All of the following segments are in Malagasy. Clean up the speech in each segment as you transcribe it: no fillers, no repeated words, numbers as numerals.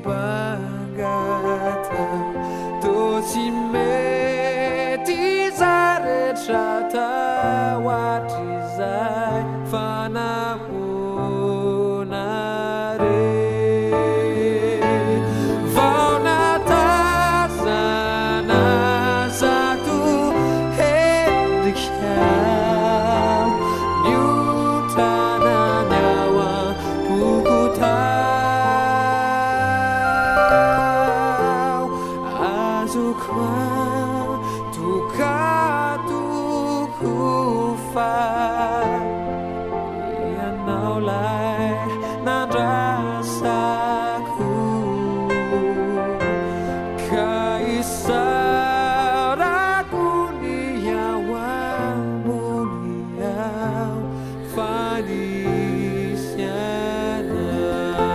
mpangataka Toa tsy mety izay rehetra atao hatrizay Fa nahoana re Vao natazana zato endrika Niotrana ny ao am-poko tao Azoko antoka tokoa fa Ianao 'lay nandrasako Ka isaorako ny ao ambony ao Fa nisy anao.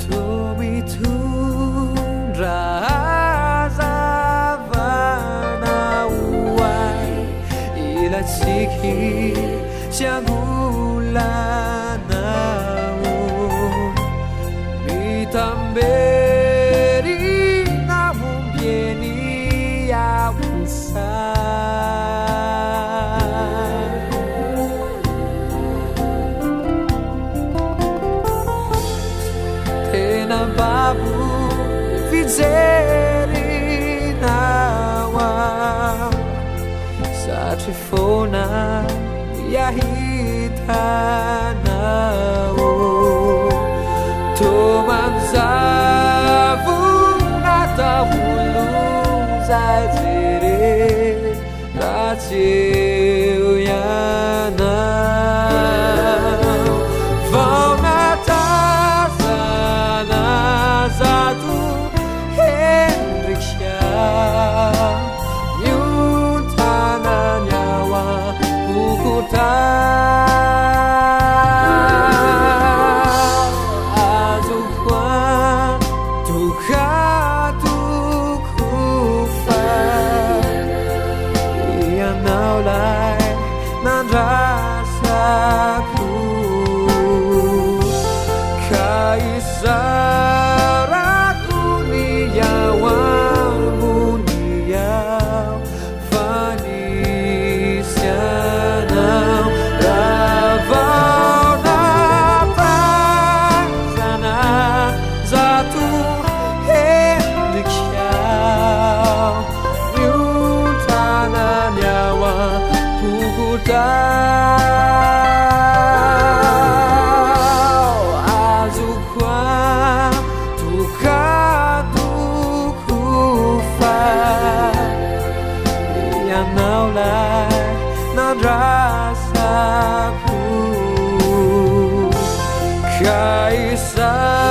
Toa mitondra hazavana ho ahy ilay tsiky sy angolanao. Mitamberina ombieny aho Tena babo ny fijerinao aho Satry foana ny ahitanao Toa manjavona daholo izay jerena raha tsy eo ianao Vao natazana zato endrika Miontana ny ao am-poko tao Azoko antoka tokoa fa Ianao 'lay nandrasako Ka isaorako ny ao ambony ao Fa nisy anao Raha vao natazana zato endrika Miontana ny ao am-poko tao Azoko antoka tokoa fa Ianao 'lay nandrasako Ka isaorako